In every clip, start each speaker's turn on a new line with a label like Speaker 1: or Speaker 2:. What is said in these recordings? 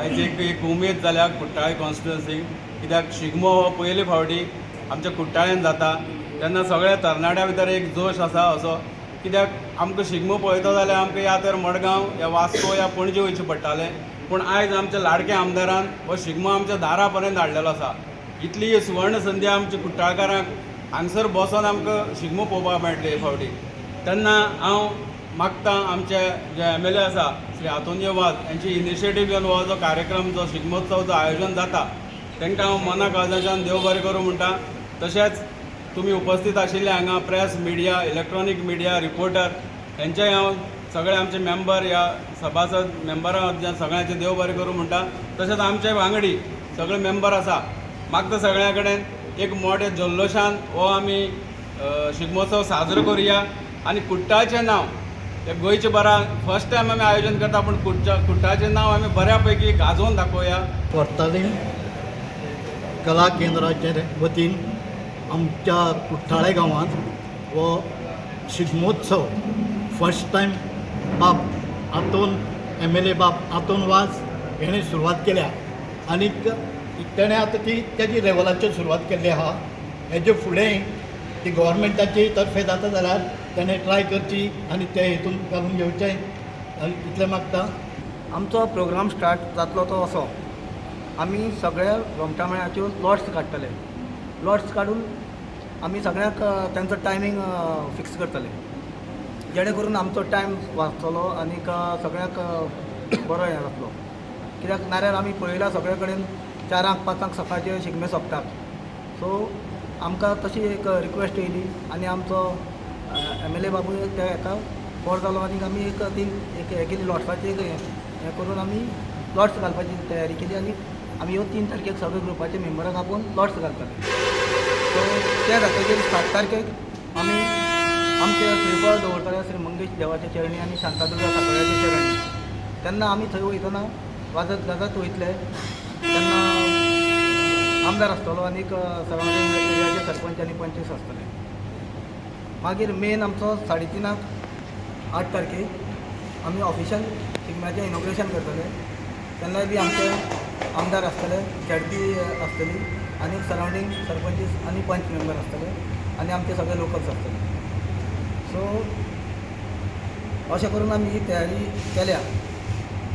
Speaker 1: आयज एक एक उमेद जाल्या कुट्टाळे कॉन्स्टिट्युएन्सीक, कित्याक शिगमो हो पयले फावटी आमच्या कुट्टाळ्यान जाता. तेन्ना सगळ्या तरणाट्या भितर एक जोश आसा असो, कित्याक आमकां शिगमो पळयता जाल्यार आमकां या तर मडगांव या वास्को या पणजे वयचें पडटालें, पूण आयज आमच्या लाडक्या आमदारान हो शिगमो आमच्या दारा पर्यंत हाडलेलो आसा. इतली सुवर्ण संदी आमच्या कुट्टाळकारांक हांगसर बसोन आमकां शिगमो पळोवपाक मेळटले हे फावटी. तेन्ना हांव मागता, आमचे जे एमएलए आसा श्री आंतोनियो वाज यांची इनिशिएटीव घेवन हो जो कार्यक्रम, जो शिगमोत्सव जो आयोजन जाता, तांकां हांव मना काळजाच्यान देव बरें करूं म्हणटा. तशेंच तुमी उपस्थित आशिल्ले हांगा press media, electronic media, reporter, हेंचेय हांव सगळे आमचे मेंबर ह्या सभासद मेंबरां सगळ्यांचे देव बरें करूं म्हणटा. तशेंच आमचे वांगडी सगळे मेंबर आसा, मागता सगळ्यां कडेन एक मोठ्या जल्लोशान हो आमी शिगमोत्सव साजरो करुया आनी कुट्टाळचें नांव हे गोंयचे बरा फर्स्ट टायम आमी आयोजन करता, पूण कुट्टाळचें नांव आमी बऱ्या पैकी गाजोवन दाखोवया.
Speaker 2: कोर्तालीम कला केंद्राचे वतीन आमच्या कुठ्ठाळे गांवांत हो शिगमोत्सव फर्स्ट टायम बाब आंतोन, एमएलए बाब आंतोन वाज हेणें सुरवात केल्या आनीक तेणें आतां ती तेजी लेवलाचेर सुरवात केल्ली आहा. हेजे फुडें ती गव्हर्मेंटाची तर्फे जाता जाल्यार तेणें ट्राय करची आनी ते हितून घालून घेवचें आनी इतलें मागता.
Speaker 3: आमचो प्रोग्राम स्टार्ट जातलो तो असो, आमी सगळ्या रोमटामेळाच्यो लॉट्स काडटले. लॉट्स काडून आमी सगळ्यांक तांचो टायमींग फिक्स करतले, जेणे करून आमचो टायम वाचतलो आनीक सगळ्यांक बरो हें जातलो. कित्याक नाल्यार आमी पळयलां, सगळे कडेन 4ांक 5ांक सकाळचे शिगमे सोंपतात. सो आमकां तशी एक रिक्वेस्ट येयली आनी आमचो एमएलए बाबू त्या हेका फॉर जालो आनी आमी एक तीन एक हें केली, लॉट्साची एक हें करून आमी लॉट्स घालपाची तयारी केली आनी आमी ह्यो 3 तारखेक सगळे ग्रुपाचे मेंबरांक आपोवन लॉट्स घालतले. सो ते जातकीर 7 तारखेक आमी आमचे श्रीफळ दवरतले श्री मंगेश देवाच्या चरणी आनी शांतादुर्गा साकोड्याच्या चरणी. तेन्ना आमी थंय वयतना वाजत गाजत वयतले. तेन्ना आमदार आसतलो आनीक सरावंडींग एरियाचे सरपंच आनी पंचीस आसतले. मागीर मेन आमचो 3:30क 8 तारखेक आमी ऑफिशियल शिगम्याचें इनॉग्रेशन करतले. तेन्नाय बी आमचे आमदार आसतले, झेडपी आसतली आनी सरावंडींग सरपंचीस आनी पंच मेंबर आसतले आनी आमचे सगळे लोकल्स आसतले. सो अशें करून आमी ही तयारी केल्या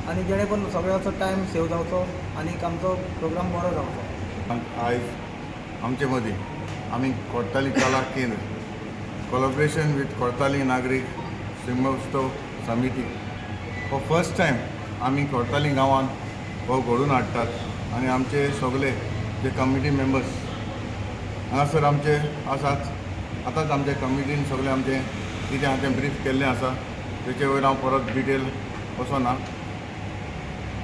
Speaker 3: आनी जेणे करून सगळ्याचो टायम सेव जावचो आनी आमचो प्रोग्राम बरो जावचो.
Speaker 4: आयज आमचे मदीं आमी कोर्ताली कला केंद्र कोलॉबरेशन विथ कोर्ताली नागरीक शिगमोत्सव समिती हो फर्स्ट टायम आमी कोर्ताली गांवांत हो घडोवन हाडटात आनी आमचे सगळे जे कमिटी मेंबर्स हांगासर आमचे आसात. आतांच आमचे कमिटीन सगळे आमचे कितें आहा तें ब्रीफ केल्लें आसा, तेचे वयर हांव परत डिटेल वचना.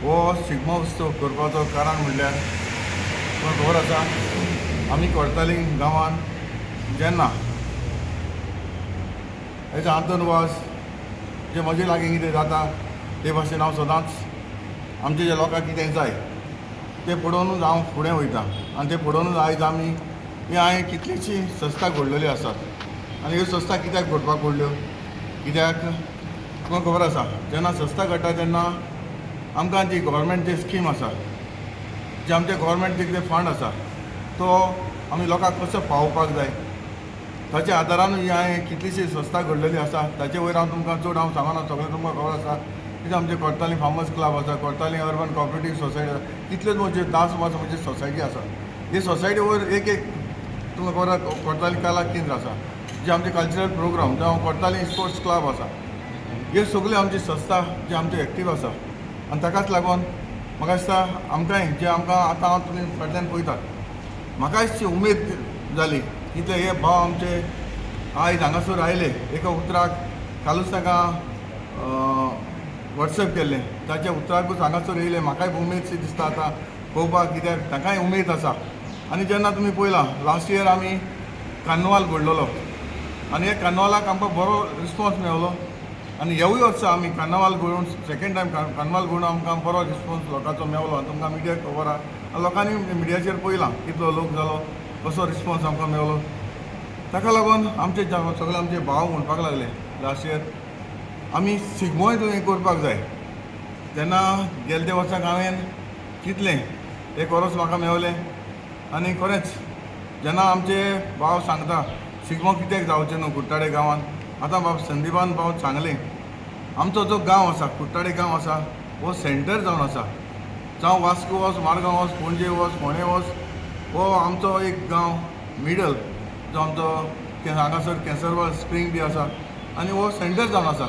Speaker 4: हो शिगमो उत्सव करपाचो कारण म्हणल्यार तुमकां खबर आसा, आमी कोर्ताली गांवांत जेन्ना एज आंतोन वास जे म्हजे लागीं कितें जाता ते भाशेन हांव सदांच आमचे जे लोकांक कितें जाय तें पळोवनूच हांव फुडें वयता आनी तें पळोवनूच आयज आमी ही हांवें कितलीशीं संस्था घडलेल्यो आसात. आनी ह्यो संस्था कित्याक घडपाक पडल्यो? कित्याक तुमकां खबर आसा, जेन्ना संस्था घडटा तेन्ना आमकां जी गव्हर्मेंट स्कीम आसा, जे आमचे गव्हर्मेंट जे कितें फंड आसा, तो आमी लोकांक कसो पावोवपाक जाय, ताच्या आदारान ही हांवें कितलीशी संस्था घडलेली आसा. ताचे वयर हांव तुमकां चड हांव सांगना, सगळें तुमकां खबर आसा. कितें आमचे कोर्ताली फार्मर्स क्लब आसा, कोर्ताली अर्बन कॉपरेटीव सोसायटी आसा, कितल्योच म्हणजे 10 वर्सां म्हणजे सोसायटी आसा. ही सोसायटी वयर एक एक तुमकां खबर आसा, कोर्ताली कला केंद्र आसा, जे आमचे कल्चरल प्रोग्राम, जावं कोर्ताली स्पोर्ट्स क्लब आसा, ह्यो सगल्यो आमची संस्था जे आमच्यो एक्टीव आसा. आनी ताकाच लागून म्हाका दिसता आमकांय जे आमकां आतां हांव तुमी फाटल्यान पळयतात, म्हाकाय अशी उमेद जाली कित्याक हे भाव आमचे आयज हांगासर आयले एका उतराक. कालूच ताका वॉट्सएप केल्लें, ताच्या उतराकूच हांगासर येयले. म्हाकाय उमेद शी दिसता आतां पळोवपाक, कित्याक ताकाय उमेद आसा. आनी जेन्ना तुमी पळयलां, लास्ट इयर आमी कार्नवाल घडलेलो आनी ह्या कार्नवालाक आमकां बरो रिस्पोन्स मेवलो आनी ह्यावूय वर्सा आमी कार्नवाल घडोवन, सेकेंड टायम कार्नवाल घडोवन आमकां बरो रिस्पोन्स लोकांचो मेवलो. आनी तुमकां मिडियाक खबर आहा, लोकांनी मिडियाचेर पळयलां कितलो लोक जालो, कसो रिस्पोन्स आमकां मेवलो. ताका लागून आमचे सगळे आमचे भाव म्हणपाक लागले, लास्ट इयर आमी शिगमोय तुवें करपाक जाय. तेन्ना गेले त्या वर्साक हांवें चिंतलें, एक वरोस म्हाका मेवलें. आनी खरेंच जेन्ना आमचे भाव सांगता शिगमो कित्याक जावचें न्हू कुट्टाळे गांवांत, आतां बाब संदीपान भाव सांगलें, आमचो जो गांव आसा कुट्टाळे गांव आसा हो सेंटर जावन आसा. जावं वास्को वच, मारगांव वच, पणजे वच, फोंडें वच, हो आमचो एक गांव मिडल जो आमचो हांगासर केसरवाल स्प्रींग बी आसा आनी हो सेंटर जावन आसा.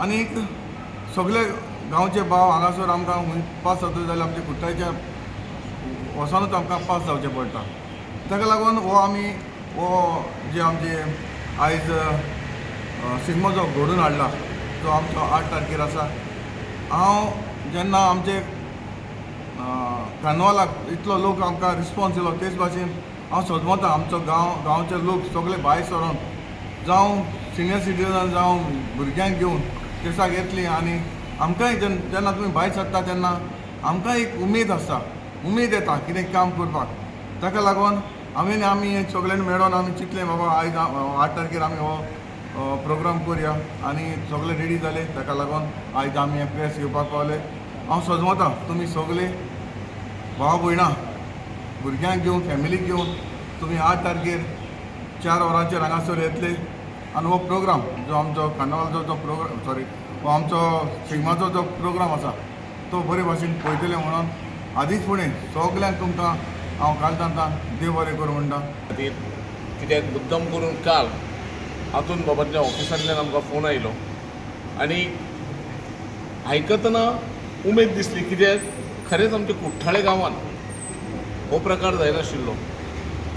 Speaker 4: आनीक सगळे गांवचे भाव हांगासर आमकां खंय पास जाता जाल्यार आमच्या कुट्टाळच्या वचोनूच आमकां पास जावचें पडटा. ताका लागून हो आमी हो जे आमचे आयज शिगमो जो घडून हाडला तो आमचो 8 तारखेर आसा. हांव जेन्ना आमचे कार्नवालाक इतलो लोक आमकां रिस्पोन्स दिलो तेच भाशेन हांव सजमता आमचो गांव गांवचे लोक सगळे भायर सरोन जावं सिनियर सिटीजन जावं भुरग्यांक घेवन दिसाक येतली. आनी आमकांय जेन्ना तुमी भायर सरता तेन्ना आमकां एक उमेद आसता, उमेद येता कितें काम करपाक. ताका लागून हांवें आमी सगळ्यांनी मेळोन आमी चिंतलें बाबा आयज 8 तारखेर आमी हो प्रोग्राम करया आनी सगळे रेडी जाले. ताका लागून आयज आमी हें प्रेस घेवपाक पावले. हांव सजमता तुमी सगळे भाव भयणां भुरग्यांक घेवन फॅमिलीक घेवन तुमी 8 तारखेर 4 वरांचेर हांगासर येतले आनी हो प्रोग्राम जो आमचो कार्नवालचो जो प्रोग्राम सॉरी हो आमचो शिगमाचो जो प्रोग्राम आसा तो बरे भाशेन पळयतले म्हणून आदींच फुडें सगल्यांक तुमकां हांव कालतांतान देव बरें करूं म्हणटा.
Speaker 5: खातीर कित्याक मुद्दम करून काल हातून बाबांच्या ऑफिसांतल्यान आमकां फोन आयलो आनी आयकतना उमेद दिसली कित्याक खरेंच आमच्या कुठ्ठाळे गांवांत हो प्रकार जायनाशिल्लो.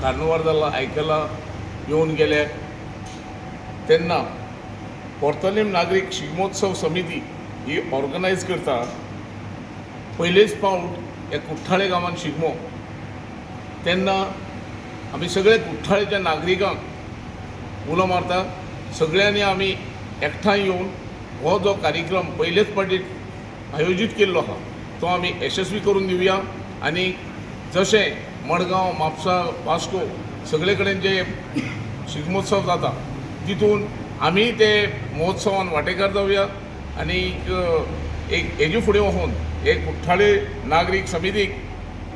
Speaker 5: कार्नवार जाला आयकला येवन गेले तेन्ना पोर्तोलीम नागरीक शिगमोत्सव समिती ही ऑर्गनायज करता. पयलेच फावट ह्या कुठ्ठाळे गांवांत शिगमो तेन्ना आमी सगळे कुठ्ठाळेच्या नागरिकांक उलो मारता, सगळ्यांनी आमी एकठांय येवन हो जो कार्यक्रम पयलेच फावटी आयोजीत केल्लो आहा तो आमी यशस्वी करून दिवया. आनी जशें मडगांव, म्हापसा, वास्को सगळे कडेन जे शिगमोत्सव जाता तितून आमी ते महोत्सवान वांटेकार जावया आनी एक हेजे फुडें वचून एक कुठ्ठाळे नागरीक समितीक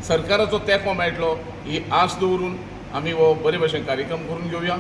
Speaker 5: सरकाराचो तेंको मेळटलो ही आस दवरून आमी हो बरे भशेन कार्यक्रम करून घेवया.